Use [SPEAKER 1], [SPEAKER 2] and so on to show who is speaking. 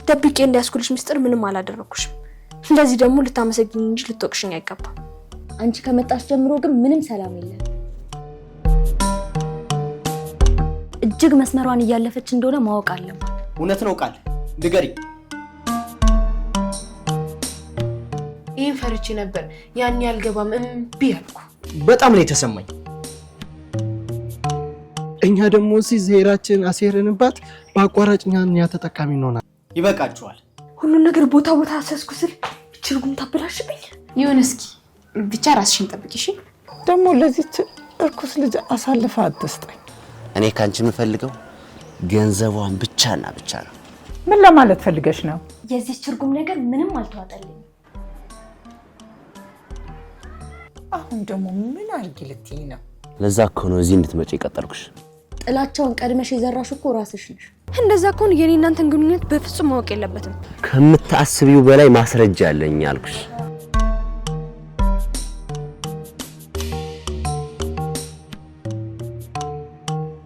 [SPEAKER 1] ደብቄ እንዳያስኩልሽ ምስጢር ምንም አላደረኩሽም። እንደዚህ ደግሞ ልታመሰግኝ እንጂ ልትወቅሽኝ አይገባም።
[SPEAKER 2] አንቺ ከመጣሽ ጀምሮ ግን ምንም ሰላም የለም። እጅግ መስመሯን እያለፈች እንደሆነ ማወቅ አለባት።
[SPEAKER 3] እውነት ነው ቃል ንገሪ።
[SPEAKER 4] ይህን ፈርቼ ነበር። ያን ያልገባም እምቢ አልኩ።
[SPEAKER 3] በጣም ነው የተሰማኝ።
[SPEAKER 5] እኛ ደግሞ እዚህ ዜራችን አሴርንባት በአቋራጭ እኛ ተጠቃሚ እንሆናለን።
[SPEAKER 3] ይበቃችኋል።
[SPEAKER 1] ሁሉን ነገር ቦታ ቦታ አሰስኩ ስል እቺ ርጉም ታበላሽብኝ።
[SPEAKER 4] ይሁን እስኪ ብቻ ራስሽን ጠብቂ እሺ።
[SPEAKER 6] ደግሞ ለዚች እርኩስ ልጅ አሳልፈ አትስጠኝ።
[SPEAKER 7] እኔ ካንቺ የምፈልገው ገንዘቧን ብቻና ብቻ ነው።
[SPEAKER 6] ምን ለማለት ፈልገሽ ነው?
[SPEAKER 2] የዚህች እርጉም ነገር ምንም አልተዋጠልኝም።
[SPEAKER 6] አሁን ደግሞ ምን አድርጊ ልትይኝ ነው?
[SPEAKER 7] ለዛ እኮ ነው እዚህ እንድትመጪ የቀጠርኩሽ።
[SPEAKER 2] ጥላቻውን ቀድመሽ የዘራሽ እኮ ራስሽ ነሽ።
[SPEAKER 1] እንደዛ ከሆነ የኔ እናንተን ግንኙነት በፍጹም ማወቅ የለበትም።
[SPEAKER 7] ከምታስቢው በላይ ማስረጃ አለኝ አልኩሽ።